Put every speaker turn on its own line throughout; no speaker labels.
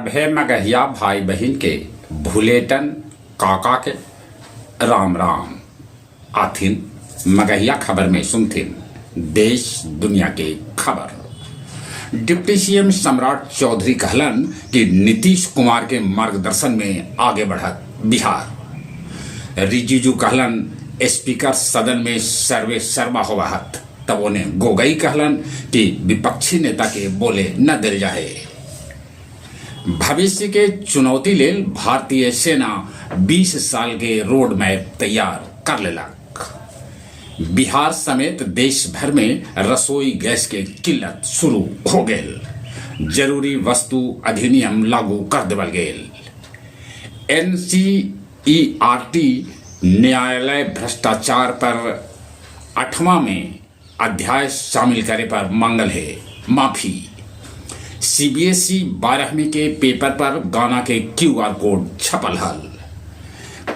सभे मगहिया भाई बहिन के भुलेटन काका के राम राम। आथिन मगहिया खबर में सुनथिन देश दुनिया के खबर। डिप्टी सीएम सम्राट चौधरी कहलन कि नीतीश कुमार के मार्गदर्शन में आगे बढ़त बिहार। रिजिजू कहलन स्पीकर सदन में सर्वे सर्वा होवा हत, तब उन्हें गोगई कहलन कि विपक्षी नेता के बोले न दिल जाहे। भविष्य के चुनौती लेल भारतीय सेना 20 साल के रोड मैप तैयार कर लेलक। बिहार समेत देश भर में रसोई गैस के किल्लत शुरू हो गेल। जरूरी वस्तु अधिनियम लागू कर देवल गेल। एनसीईआरटी न्यायालय भ्रष्टाचार पर अठवां में अध्याय शामिल करे पर मांगल है माफी। सीबीएसई 12वीं के पेपर पर गाना के क्यूआर कोड छपल हल।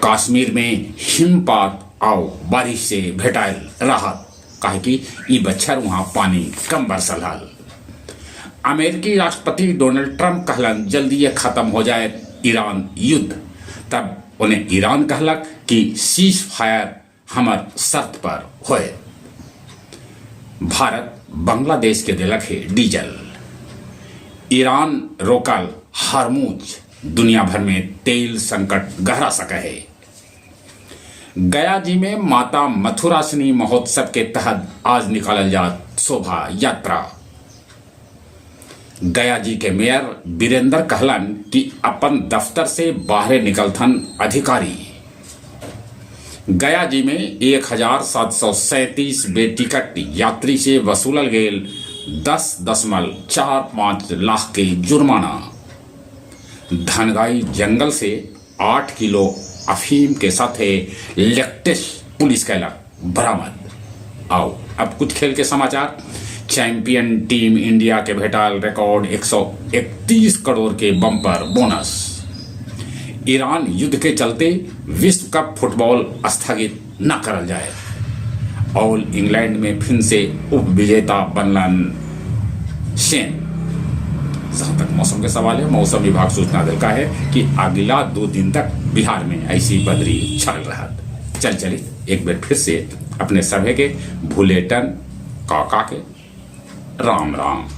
कश्मीर में हिमपात आउ बारिश से भेटायल राहत, काहे कि ई बच्छर वहां पानी कम बरसल हल। अमेरिकी राष्ट्रपति डोनाल्ड ट्रंप कहलन जल्दी ये खत्म हो जाए ईरान युद्ध, तब उन्हें ईरान कहलक कि सीज फायर हमर शर्त पर होए। भारत बांग्लादेश के दिलक है डीजल। ईरान रोकल हारमूज, दुनिया भर में तेल संकट गहरा सका है। गया जी में माता मथुरासिनी महोत्सव के तहत आज निकालल जात शोभा यात्रा। गया जी के मेयर वीरेंद्र कहलन कि अपन दफ्तर से बाहर निकलथन अधिकारी। गया जी में 1737 बेटिकट यात्री से वसूलल गेल 10.45 लाख के जुर्माना। धनगाई जंगल से 8 किलो अफीम के साथे लेक्टेस पुलिस कैलक बरामद। आओ अब कुछ खेल के समाचार। चैंपियन टीम इंडिया के भेटाल रिकॉर्ड 131 करोड़ के बम्पर बोनस। ईरान युद्ध के चलते विश्व कप फुटबॉल स्थगित न करल जाए। ऑल इंग्लैंड में फिर से उप विजेता बनलन शेन। जहां तक मौसम के सवाल है, मौसम विभाग सूचना दिलका है कि अगला 2 दिन तक बिहार में ऐसी बदरी छल रहा। चल चली एक बार फिर से अपने सभे के भुलेटन काका के राम राम।